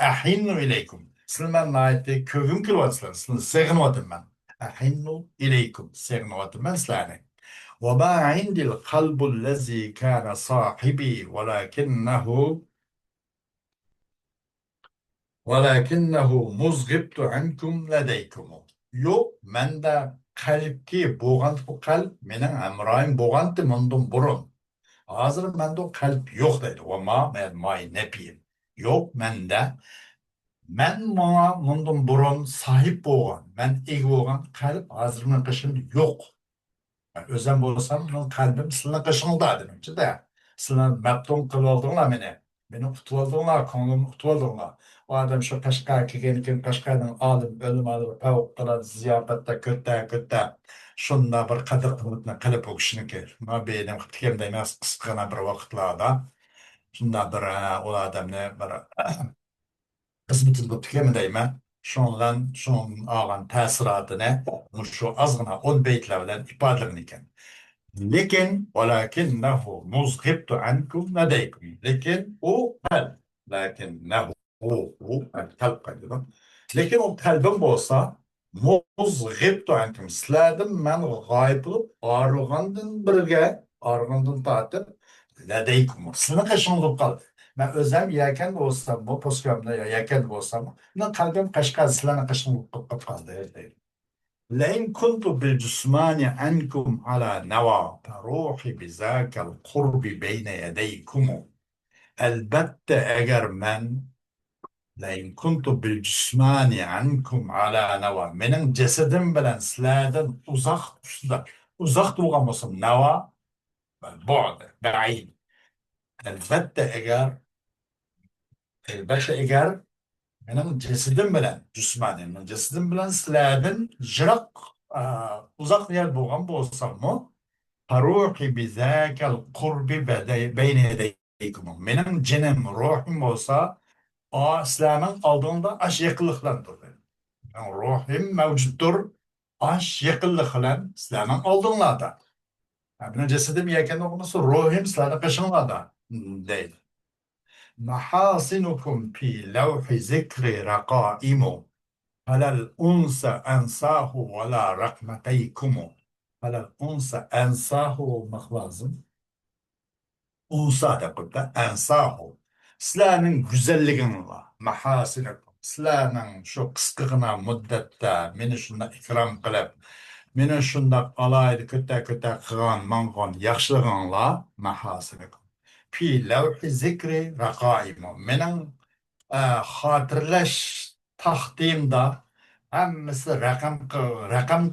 ئەھىننۇ ئىلەيكۇم. سىلەرنى مەن ناھايىتى كۆرگۈم كېلىۋاتىدۇ، سىلەرنى، سىلەرنى سېغىنىۋاتىمەن. ئەھىننۇ ئىلەيكۇم. سېغىنىۋاتىمەن سىلەرنى. ۋەما ئىندىل قەلبۇللەزى كانە ساھىبى ۋەلاكىننەھۇ ۋەلاكىننەھۇ مۇز غىبتۇ ئەنكۇم لەدەيكۇمۇ. يوق، مەندە قەلبكى بولغانتى، بۇ قەلب مېنىڭ ھەمراھىم بولغانتى مۇندىن بۇرۇن. ھازىر مەندە قەلب يوق دەيدۇ. ۋە ما، مەن ماي نەپىيىم. يوق مەندە. مەن ماڭا مۇندىن بۇرۇن ساھىب بولغان، مەن ئىگە بولغان قەلب ھازىر مېنىڭ قېشىمدا يوق. مەن ئۆزۈم بولسام، مېنىڭ قەلبىم سىلەرنىڭ قېشىڭلاردا دېمەكچىدە. سىلەر مەپتۇن قىلىۋالدىڭلار مېنى. مېنى ئۇتۇۋالدىڭلار، كۆڭلۈمنى ئۇتۇۋالدىڭلار. ئۇ ئادەم شۇ قەشقەرگە كەلگەندىن كېيىن، قەشقەرنىڭ ئالىم، ئۆلىمالىرى پەۋقۇلئاددە زىياپەتتە كۆتە-كۆتە شۇنداق بىر قەدىر-قىممىتىنى قىلىپ، ئۇ كىشىنىڭكى. مانا بېيىم قىپتىكەن دەيمەن، قىسقىغىنا بىر ۋاقىتلاردا شۇنداق بىر، ئە، ئۇ ئادەمنى بىر خىزمىتىنى قىپتىكەن دەيمەن. شۇنىڭ بىلەن شۇنىڭدىن ئالغان تەسىراتىنى مۇشۇ ئازغىنا ئون بەيتلەر بىلەن ئىپادىلىگەن ئىكەن. لېكىن، ۋەلاكىننەھۇ مۇز غىبتۇ ئەنكۇم لەدەيكۇم. لېكىن ئۇ قەلب، لەكىننەھۇ، ئۇ، ئۇ، قەلب قايتىدۇ. لېكىن ئۇ قەلبىم بولسا، مۇز غىبتۇ ئەنكۇم، سىلەردىن مەن غايىب بولۇپ، ئايرىلغاندىن بىرگە، ئايرىلغاندىن تارتىپ، لەدەيكۇم، سىلەرنىڭ قېشىڭدا بولۇپ قالدى. مەن ئۆزۈم يەكەندە بولساممۇ، پوسكامدا يا يەكەندە بولساممۇ، مېنىڭ قەلبىم قەشقەر سىلەرنىڭ قېشىڭدا بولۇپ قالدى، دەيدۇ. لەئىن كۇنتۇ بىل جۇسمانى ئەنكۇم ئالا نەۋا، فەروھى بىزاكەل قۇربى بەينە يەدەيكۇمۇ. ئەلبەتتە، ئەگەر مەن لئن كنت بالجسمان عنكم على نوى. مېنىڭ جەسىتىم بىلەن سىلەردىن ئۇزاق تۇرسا، ئۇزاقتا بولغان بولسام، نەۋا، بۇئد، بەئىد. ئەلۋەتتە ئەگەر، ئەلۋەتتە ئەگەر مېنىڭ جەسىتىم بىلەن، جىسمانىي، مېنىڭ جەسىتىم بىلەن سىلەردىن يىراق، ئا، ئۇزاق يەر بولغان بولساممۇ، فروحي بذاك القرب بدي-، بين يديكم. مېنىڭ جېنىم، روھىم بولسا، ئا، سىلەرنىڭ ئالدىڭدا ئاش يېقىنلىق بىلەن تۇردى. مېنىڭ روھىم مەۋجۇتتۇر، ئاش يېقىنلىق بىلەن سىلەرنىڭ ئالدىڭلاردا. ھە، مېنىڭ جەسىتىم يەكەن بولمىسا، روھىم سىلەرنىڭ قېشىڭلاردا، دەيدۇ. محاسنكم في لوح ذكري رقائم، فلا الأنس أنساه ولا رقمتيكم. فلا الأنس أنساه بولماق لازىم. ئۇنسا دەپ قويۇپتۇ، ئەنساھۇ. سىلەرنىڭ گۈزەللىكىڭلار، مەھاسىنىكۇم. سىلەرنىڭ شۇ قىسقىغىنا مۇددەتتە مېنى شۇنداق ئىكرام قىلىپ، مېنى شۇنداق ئالاھىدە كۆتەر-كۆتەر قىلغان، ماڭغان ياخشىلىقىڭلار، مەھاسىنىكۇم. في لوح ذكري رقائم. مېنىڭ، ئە، خاتىرىلەش تاختىمدا ھەممىسى رەقەم قى-، رەقەم،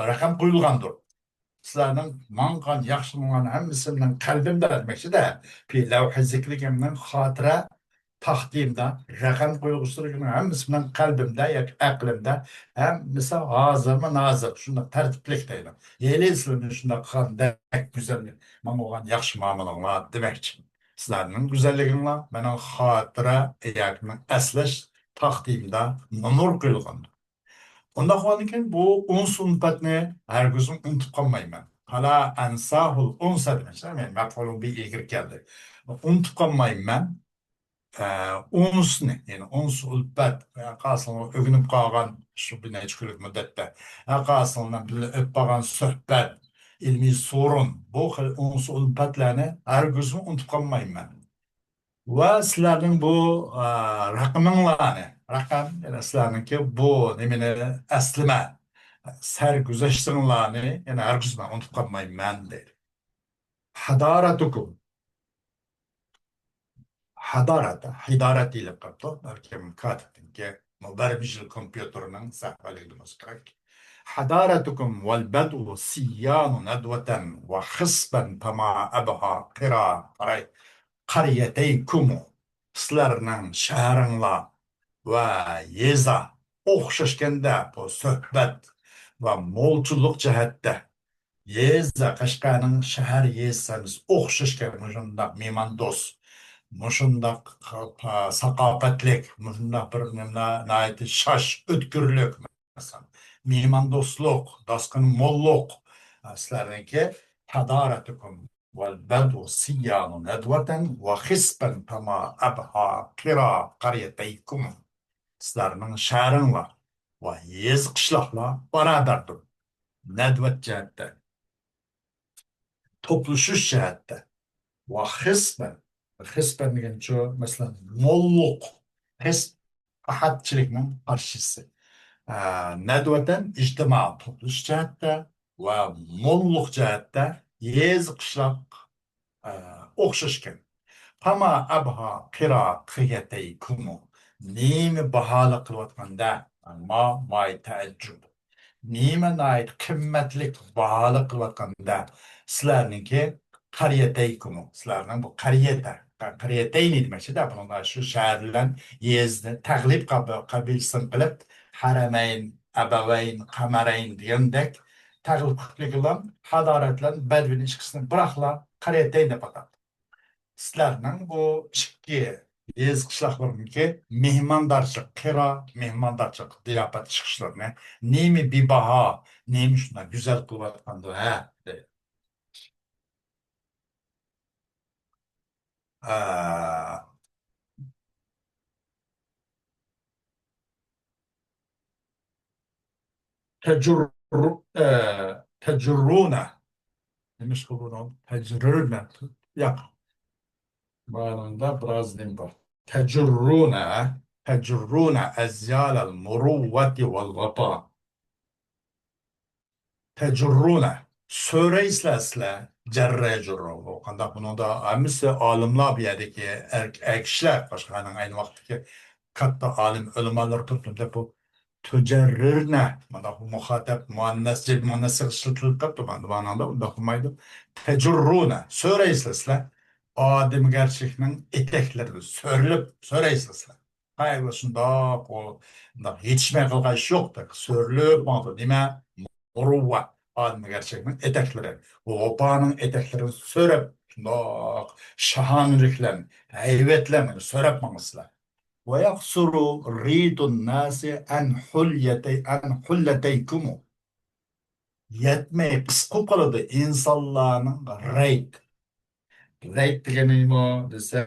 رەقەم قويۇلغاندۇر. سىلەرنىڭ ماڭغان ياخشىلىقلارنىڭ ھەممىسى مېنىڭ قەلبىمدە دېمەكچىدە. في لوح ذكري، مېنىڭ خاتىرە تاختىمدا رەقەم قويغۇچىلىرىنىڭ ھەممىسى مېنىڭ قەلبىمدە ياكى ئەقلىمدە، ھەممىسى ھازىرمۇ ھازىر شۇنداق تەرتىپلىك دەيدۇ. ھېلى سىلەرنى شۇنداق قىلغاندەك گۈزەل، ماڭا بولغان ياخشى مۇئامىلىڭلار دېمەكچى. سىلەرنىڭ گۈزەللىكىڭلار مېنىڭ خاتىرە ياكى مېنىڭ ئەسلەش تاختىمدا نومۇر قويۇلغان. ئۇنداق بولغاندىكىن بۇ ئۇنس ئۈلپەتنى ھەرگىزمۇ ئۇنتۇپ قالمايمەن. فلا ئەنساھۇل ئۇنسە دېمەكچى، يەنى مەپئۇلۇ بىھىگە كىرىپ كەلدى. ئۇنتۇپ قالمايمەن، ئە، ئۇنسنى، يەنى ئۇنس ئۈلپەت، ھەققاسىلىنى ئۆگىنىپ قالغان شۇ بىر نەچچە كۈنلۈك مۇددەتتە، ھەققاسىلىنى بىللە ئۆپ قالغان سۆھبەت، ئىلمىي سورۇن، بۇ خىل ئۇنس ئۈلپەتلەرنى ھەرگىزمۇ ئۇنتۇپ قالمايمەن. ۋە سىلەرنىڭ بۇ، ئا، رەقىمىڭلارنى، رەقەم، يەنى سىلەرنىڭكى بۇ نېمىنى ئەسلىمە، سەرگۈزەشتىڭلارنى يەنە ھەرگىز مەن ئۇنتۇپ قالمايمەن دەيدۇ. حضارتكم. حضارت، ھىدارەت دېيىلىپ قاپتۇ. بەلكىم كاتىپنىڭكى مۇبەرمىجىل كومپيۇتېرنىڭ سەھۋىلىكىدىن بولسا كېرەك. حضارتكم والبدو صيان ندوة وخصبا فما أبهى قرى، قرى، قريتيكم. سىلەرنىڭ شەھىرىڭلار ۋە يېزا ئوخشاشكەندە بۇ سۆھبەت ۋە مولچىلىق جەھەتتە. يېزا، قەشقەرنىڭ شەھەر يېزىسى ھەممىسى ئوخشاشكەن، مۇشۇنداق مېھماندوست، مۇشۇنداق ساقاپەتلىك، مۇشۇنداق بىر نېمە، ناھايىتى شاش، ئۆتكۈرلۈك، مەسىلەن، مېھماندوستلۇق، داستىخىنى موللۇق. سىلەرنىڭكى حضارتكم والبدو صيان ندوة وخصبا فما أبهى قرى قريتيكم. سىلەرنىڭ شەھىرىڭلار ۋە يېزا قىشلاقلار بارابەردۇر. نەدۋەت جەھەتتە، توپلىشىش جەھەتتە ۋە خىسبەن، خىسبەن دېگەنچۇ، مەسىلەن، موللۇق، خىسب قاھەتچىلىكنىڭ قارشىسى. ئە، نەدۋەتەن ئىجتىما، توپلىشىش جەھەتتە ۋە موللۇق جەھەتتە يېزا قىشلاق ئە، ئوخشاشكەن. فما أبهى قرى قريتيكم. نېمە باھالىق قىلىۋاتقاندا، ما ماي تەئەججۈب. نېمە ناھايىتى قىممەتلىك باھالىق قىلىۋاتقاندا، سىلەرنىڭكى قريتيكم، سىلەرنىڭ بۇ قريتە، قريتين دېمەكچىدە، بۇنىڭدا شۇ شەھەر بىلەن يېزىنى تەغلىب قەب-، قەبىلىسىنى قىلىپ، ھەرەمەين، ئەبەۋەين، قەمەرەين دېگەندەك تەغلىب قىلىپ، ھادارەت بىلەن بەدۋىنى ئىككىسىنى بىراقلا قريتين دەپ ئاتاپتۇ. سىلەرنىڭ بۇ ئىككى يېزا قىشلاقلىرىنىڭكى مېھماندارچىلىق، قىرا مېھماندارچىلىق، زىياپەت چىقىشلىرىنى نېمە بىباھا، نېمە شۇنداق گۈزەل قىلىۋاتقاندۇ، ھە؟ دەيدۇ. ئە، تەجۇر-، ئە، تەجۇررۇنە. نېمىشقا بۇنى تەجرىرنە؟ ياق. مانىڭدا بىراز نېمە بار. تەجۇررۇنە، تەجۇررۇنە ئەزيالەل مۇرۇۋۋەتى ۋەل ۋاپا. تەجۇررۇنە، سۆرەيسىلەر سىلەر، جەررە يەجۇررۇ. بۇ قانداق؟ بۇنىڭدا ھەممىسى ئالىملار، بۇ يەردىكى ئەر-، ئەر كىشىلەر، باشقىلارنىڭ ئەينى ۋاقىتتىكى كاتتا ئالىم ئۆلىمالار تۇرۇپ، بۇ تۇجەررىرنە، مانا بۇ مۇخاتەب مۇئەننەس، جەمئىي مۇئەننەسكە ئىشلىتىلىپ قاپتۇ، مانا مانىڭدا ئۇنداق بولمايدۇ. تەجۇررۇنە، سۆرەيسىلەر سىلەر. ئادەمگەرچىلىكنىڭ ئېتەكلىرىدىن سۆرىلىپ سۆرەيسىلەر سىلەر. قايغۇ شۇنداق، ئۇ، مۇنداق يېتىشمەي قالغان ئىش يوق، سۆرىلىپ ماڭىدۇ. نېمە؟ مۇرۇۋۋە، ئادەمگەرچىلىكنىڭ ئېتەكلىرى، ۋاپانىڭ ئېتەكلىرىنى سۆرەپ، شۇنداق شاھانىلىكلەن، ھەيۋەتلەن سۆرەپ ماڭىسىلەر. ويقصر ريد الناس عن حليتي-، عن حلتيكم. يەتمەي قىسقا قالىدۇ ئىنسانلارنىڭ رەيد. رەيد دېگىنى نېمە دېسە،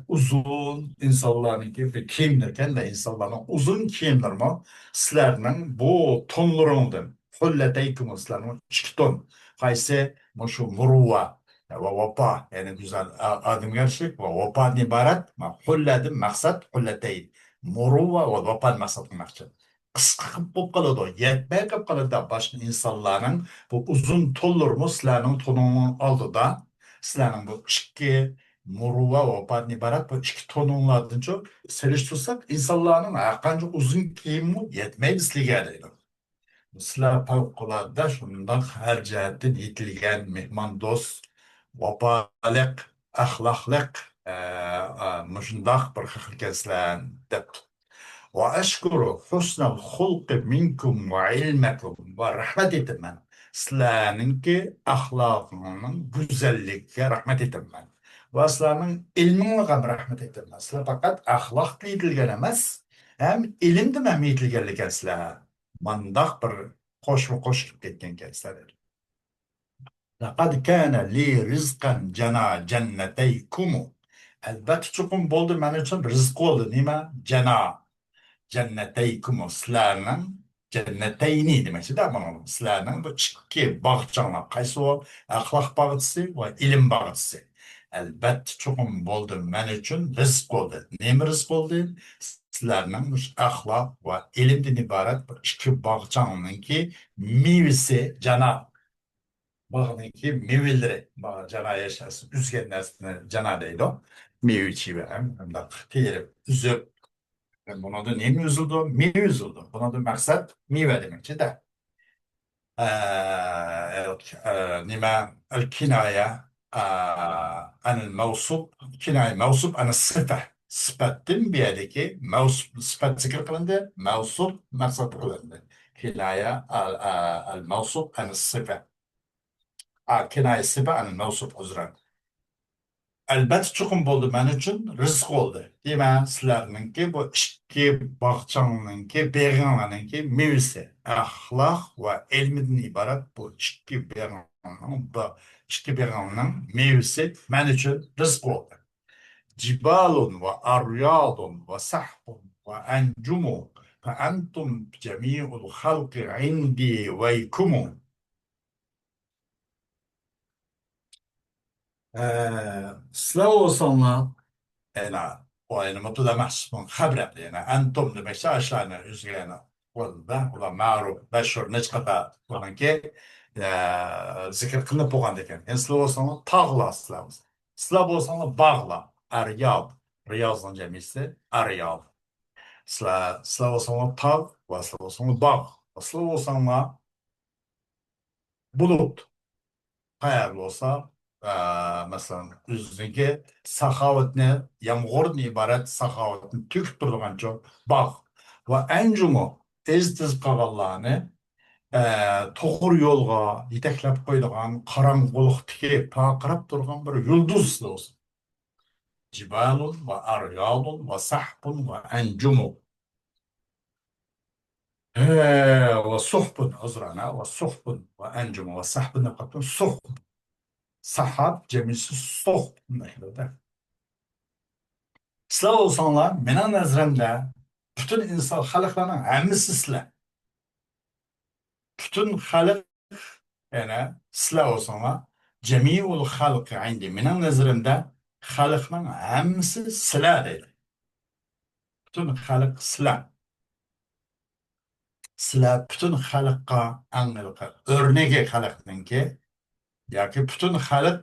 ئۇزۇن ئىنسانلارنىڭكى بىر كىيىملىرىكەن-دە، ئىنسانلارنىڭ ئۇزۇن كىيىملىرىمۇ سىلەرنىڭ بۇ تونلىرىڭدىن، ھۇللەتەيكۇمۇ سىلەرنىڭ ئىككى تون. قايسى؟ مۇشۇ مۇرۇۋۋا ۋە ۋاپا، يەنى گۈزەل ئا-، ئادەمگەرچىلىك ۋە ۋاپادىن ئىبارەت. ما، ھۇللەدىن مەقسەت ھۇللەتەي. مۇرۇۋۋا ۋە ۋاپادىن مەقسەت قىلماقچى. قىسقا قىلىپ بولۇپ قالىدۇ، يەتمەي قېلىپ قالىدۇ. باشقا ئىنسانلارنىڭ بۇ ئۇزۇن تونلىرىمۇ سىلەرنىڭ تونۇڭنىڭ ئالدىدا، سىلەرنىڭ بۇ ئىككى مۇرۇۋۋا ۋاپادىن ئىبارەت بۇ ئىككى تونۇڭلاردىنچۇ سېلىشتۇرساق، ئىنسانلارنىڭ ھەرقانچە ئۇزۇن كىيىممۇ يەتمەيدۇ سىلىگە دەيدۇ. سىلەر پەۋقۇلئاددە شۇنداق ھەر جەھەتتىن يېتىلگەن، مېھماندوست، ۋاپالىق، ئەخلاقلىق، ئە، ئە، مۇشۇنداق بىر خەق ئىكەنسىلەر، دەپتۇ. وأشكر حسن الخلق منكم وعلمكم، ۋە رەھمەت ئېيتىمەن. سىلەرنىڭكى ئەخلاقىڭنىڭ گۈزەللىكىگە رەھمەت ئېيتىمەن. ۋە سىلەرنىڭ ئىلمىڭلارغا ھەم رەھمەت ئېيتىمەن. سىلەر پەقەت ئەخلاقتا يېتىلگەن ئەمەس، ھەم ئىلىمدىمۇ ھەم يېتىلگەنلىكەنسىلەر. مانداق بىر قوشما قوشۇپ كەتكەنكەنسىلەر. لقد كان لي رزقا جنا جنتيكم. ئەلۋەتتە چوقۇم بولدى مەن ئۈچۈن رىزىق بولدى. نېمە؟ جنا جنتيكم، سىلەرنىڭ، جەننەتەينى دېمەكچىدە بۇنىڭ. سىلەرنىڭ بۇ ئىككى باغچاڭلار، قايسى ئۇ؟ ئەخلاق باغچىسى ۋە ئىلىم باغچىسى. ئەلۋەتتە چوقۇم بولدى مەن ئۈچۈن رىزىق بولدى. نېمە رىزىق بولدى؟ سىلەرنىڭ مۇشۇ ئەخلاق ۋە ئىلىمدىن ئىبارەت بۇ ئىككى باغچاڭنىڭكى مېۋىسى، جانا. باغنىڭكى مېۋىلىرى، باغ، جانا ياشاسى، ئۈزگەن نەرسىنى جانا دەيدۇ. مېۋە چىۋە ھەم مۇنداق تېرىپ، ئۈزۈپ، بۇنىڭدىن نېمە ئۈزۈلىدۇ؟ مېۋە ئۈزۈلىدۇ. بۇنىڭدىن مەقسەت مېۋە دېمەكچىدە. ئە، ئە، نېمە؟ الكناية، ئە، عن الموصوف، كنايە مەۋسۇپ، عن الصفة. سۈپەتتىن بۇ يەردىكى مەۋسۇپ، سۈپەت زىكىر قىلىندى، مەۋسۇپ مەقسەت قىلىندى. كنايە، ئە، ئە، الموصوف عن الصفة. ئا، كىنايە سىفە ئەنىل مەۋسۇپ، ئۆزرە. ئەلۋەتتە چوقۇم بولدى مەن ئۈچۈن رىزىق بولدى. دېمە، سىلەرنىڭكى بۇ ئىككى باغچاڭنىڭكى، بېغىڭلارنىڭكى مېۋىسى، ئەخلاق ۋە ئىلمىدىن ئىبارەت بۇ ئىككى بېغىڭنىڭ، بۇ ئىككى بېغىڭنىڭ مېۋىسى مەن ئۈچۈن رىزىق بولدى. جبال وأرياض وسحب وأنجم فأنتم جميع الخلق عندي ويكم. ئە، سىلەر بولساڭلار، ئەنە، ئۇ ئەنە مۇبتەدا مەھسۇسنىڭ خەبىرى، يەنى ئەنتۇم دېمەكچى، ئاشۇلارنى ئۆزگىلەرنى قولدا، ئۇلار مەرۇپ، مەشھۇر، نەچچە قېتىم بۇنىڭكى، ئە، زىكىر قىلىنىپ بولغان ئىكەن. يەنى سىلەر بولساڭلار تاغلار سىلەر. سىلەر بولساڭلار باغلار، ئەرياب، رىيازنىڭ جەمئىسى ئەرياب. سىلەر، سىلەر بولساڭلار تاغ ۋە سىلەر بولساڭلار باغ. سىلەر بولساڭلار بۇلۇت. قەيەر بولسا، ئە، مەسىلەن، ئۆزىنىڭكى ساخاۋەتنى، يامغۇردىن ئىبارەت ساخاۋەتنى تۆكۈپ تۇرىدىغانچۇ باغ. ۋە ئەنجۇمۇ ئېزىپ-تېزىپ قالغانلارنى، ئە، توغرا يولغا يېتەكلەپ قويىدىغان قاراڭغۇلۇقتىكى پارقىراپ تۇرغان بىر يۇلدۇز بولسا. جبال وأرياض وسحب وأنجم. ھە، ۋە سۇھبۇن، ئۇزرانە، ۋە سۇھبۇن، ۋە ئەنجۇم، ۋە سەھبۇن دەپ قاپتۇ. سۇھب. سەھاب جەمئىسى سۇھب. سىلەر بولساڭلار، مېنىڭ نەزىرىمدە، پۈتۈن ئىنسان خەلقلەرنىڭ ھەممىسى سىلەر. پۈتۈن خەلق، يەنە سىلەر بولساڭلار، جەمىئۇل خەلقى ئىندى، مېنىڭ نەزىرىمدە خەلقنىڭ ھەممىسى سىلەر دەيدۇ. پۈتۈن خەلق سىلەر. سىلەر پۈتۈن خەلققە ئەڭ ھېلىقى ئۆرنىكى خەلقنىڭكى، ياكى پۈتۈن خەلق،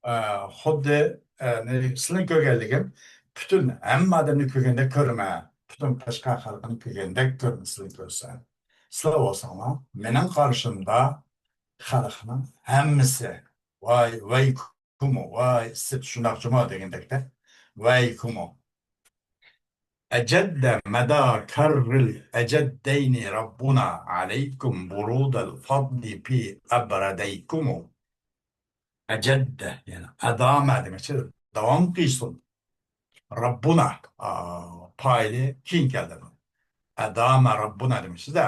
ئە، خۇددى، ئە، نى-، سىلىنى كۆرگەنلىكىم، پۈتۈن ھەممە ئادەمنى كۆرگەندەك كۆرىمەن. پۈتۈن قەشقەر خەلقىنى كۆرگەندەك كۆرۈنىسىلەر كۆرسە. سىلەر بولساڭلار مېنىڭ قارشىمدا خەلقنىڭ ھەممىسى، ۋاي، ۋەي كۇمۇ، ۋاي ئىسسىت شۇنداق جۇمۇ دېگەندەكتە، ۋەي كۇمۇ. أجد مدى كر الأجدين ربنا عليكم برود الفضل في أبرديكم. ئەجەددە، يەنى ئەدامە دېمەكچى، داۋام قىلسۇن. رەببۇنا، ئا، پائىلى كېيىن كەلدى. ئەدامە رەببۇنا دېمەكچىدە،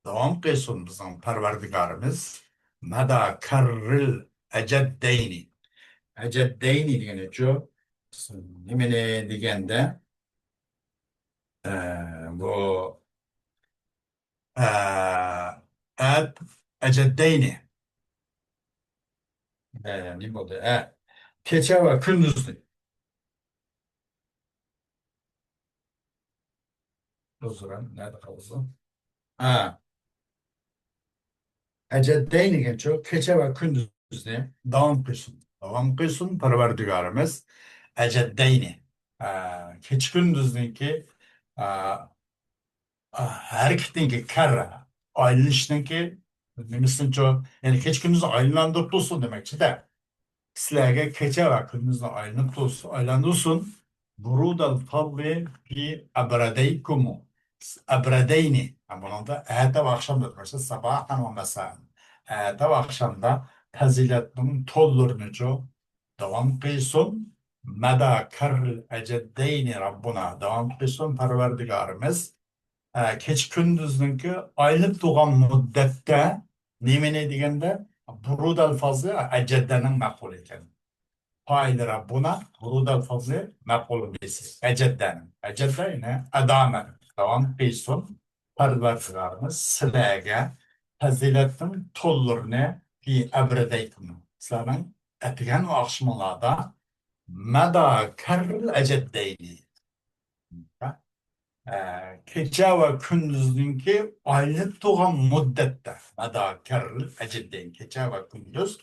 داۋام قىلسۇن بىزنىڭ پەرۋەردىگارىمىز. مەدى كەررىل ئەجەددەينى. ئەجەددەينى دېگىنىچۇ، نېمىنى دېگەندە، ئە، بۇ، ئە، ئەت، ئەجەددەينى. ئە، نېمە بولدى؟ ئە، كېچە ۋە كۈندۈزنى. ئۇزرەن، نەدە قالدى؟ ھە. ئەجەددەينى دېگەنچۇ، كېچە ۋە كۈندۈزنى داۋام قىلسۇن. داۋام قىلسۇن پەرۋەردىگارىمىز. ئەجەددەينى. ئە، كېچە كۈندۈزنىڭكى، ئە، ئە، ھەرىكىتىنىڭكى كەررە، ئايلىنىشنىڭكى، نېمىسىنىچۇ، يەنى كېچە كۈندۈزنى ئايلاندۇرۇپ تۇرسۇن دېمەكچىدە. سىلەرگە كېچە ۋە كۈندۈزنى ئايلىنىپ تۇرسۇن، ئايلاندۇرسۇن. برود الفضل في أبرديكم. ئەبرەدەينى. بۇنىڭدا ئەتە ۋە ئاخشامدا، مەسىلەن، ساباھەن ۋە مەسائەن. ئەتە ۋە ئاخشامدا پەزىلەتنىڭ تونلىرىنىچۇ داۋام قىلسۇن. مەدى كەررىل ئەجەددەينى رەببۇنا. داۋام قىلسۇن پەرۋەردىگارىمىز. ئە، كېچە كۈندۈزنىڭكى ئايلىنىپ تۇرغان مۇددەتتە نېمىنى دېگەندە، برود ئەلفازى ئەجەددەنىڭ مەقۇلى ئىكەن. پائىلى رەببۇنا، برود ئەلفازى مەقۇلى بىسى. ئەجەددەنىڭ. ئەجەددە يەنى ئەدامە. داۋام قىلسۇن. پەرۋەردىگارىمىز سىلەرگە پەزىلەتنىڭ تونلىرىنى في أبرديكم. سىلەرنىڭ ئەتىگەن ۋە ئاخشىمىڭلاردا مەدى كەررىل ئەجەددەينى. ئە، كېچە ۋە كۈندۈزنىڭكى ئايلىنىپ تۇرغان مۇددەتتە، مەدى كەررىل ئەجەددەينى، كېچە ۋە كۈندۈز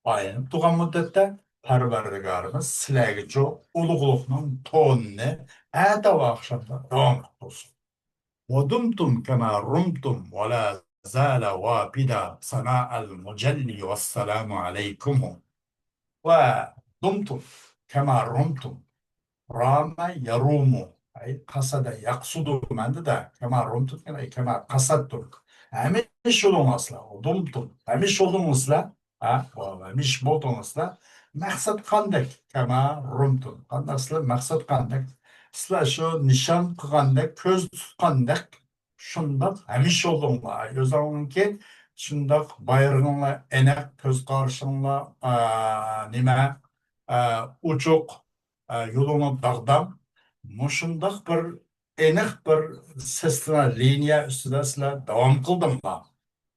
ئايلىنىپ تۇرغان مۇددەتتە پەرۋەردىگارىمىز سىلەرگىچۇ ئۇلۇغلۇقنىڭ تونىنى ئەتە ۋە ئاخشامدا داۋام قىلىپ تۇرسۇن. ودمتم كما رمتم ولا زال وافدا ثناء المجلي والسلام عليكم. ودمتم كما رمتم. رام يروم. ئەي، قەسەدە يەقسۇدۇ مەنىدە. كما رمتم، ئەي، كما قەسەدتۇم. ھەمىشە بولدۇڭلار. دمتم. ھەمىشە بولدۇڭلار. ھە، ۋا، ۋا، مىش بولدۇڭلار. مەقسەت قاندەك؟ كما رمتم. قانداق سىلەر مەقسەت قاندەك؟ سىلەر شۇ نىشان قىلغاندەك، كۆز تۇتقاندەك، شۇنداق ھەمىشە بولدۇڭلار. ئۆزۈڭنىڭكى شۇنداق بايرىقىڭلار ئېنىق، كۆز قارىشىڭلار، ئا، نېمە، ئا، ئوچۇق، ئا، يولۇڭلار داغدام. مۇشۇنداق بىر ئېنىق بىر سىستېما، لىنىيە ئۈستىدە سىلەر داۋام قىلدىڭلار.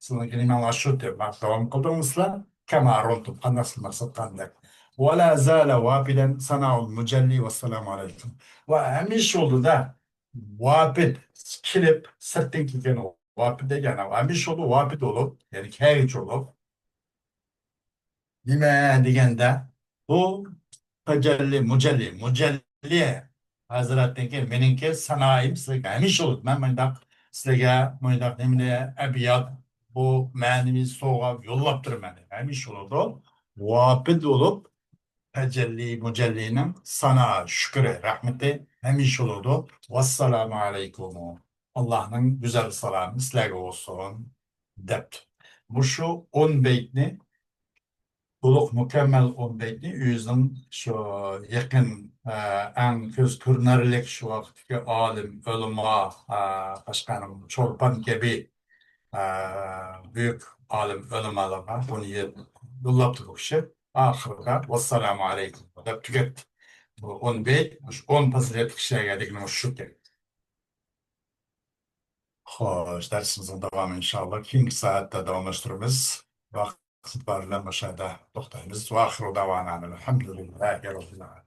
سىلەرنىڭكى نېمەڭلار شۇ تېما داۋام قىلدىڭمۇ سىلەر؟ كما رمتم، قانداق سىلەر مەقسەت قاندەك. ولا زال وافدا ثناء المجلي والسلام عليكم. ۋە ھەمىشە يولىدا ۋاپىد كېلىپ، سىرتتىن كەلگەن ۋاپىد دېگەن، ھەمىشە يولىدا ۋاپىد بولۇپ، يەنى كەلگۈچى بولۇپ، نېمە دېگەندە، بۇ تەجەللى، مۇجەللى، مۇجەللى ھەزرەتنىڭكى، مېنىڭكى سانائىم سىلەرگە ھەمىشە بولىدۇ. مەن مۇنداق سىلەرگە مۇنداق نېمىنى، ئەبيات، بۇ مەنىۋى سوۋغا يوللاپ تۇرىمەن. ھەمىشە بولىدۇ. ۋاپىد بولۇپ، تەجەللى، مۇجەللىنىڭ سانا، شۈكرى، رەھمىتى ھەمىشە بولىدۇ. ۋەسسالامۇ ئەلەيكۇم. ئاللاھنىڭ گۈزەل سالامى سىلەرگە بولسۇن، دەپتۇ. مۇشۇ ئون بەيتنى، تولۇق مۇكەممەل ئون بەيتنى ئۆزىنىڭ شۇ يېقىن، ئە، ئەڭ كۆز كۆرۈنەرلىك شۇ ۋاقىتتىكى ئالىم، ئۆلىما، ئە، قەشقەرنىڭ چولپان كەبى، ئە، بۈيۈك ئالىم، ئۆلىمالارغا بۇنى يوللاپتۇ بۇ كىشى. ئاخىرىدا ۋەسسالامۇ ئەلەيكۇم دەپ تۈگەتتى. بۇ ئون بەيت، مۇشۇ ئون پەزىلەتلىك كىشىلەرگە دېگىنى مۇشۇ ئىكەن. خوش، دەرسىمىزنىڭ داۋامى ئىنشاللا كېيىنكى سائەتتە داۋاملاشتۇرىمىز. ۋاقىت بار بىلەن مۇشۇ يەردە توختايمىز. ۋە ئاخىرۇ دەۋانا ئەلھەمدۇلىللاھى رەببىل ئالەمىن.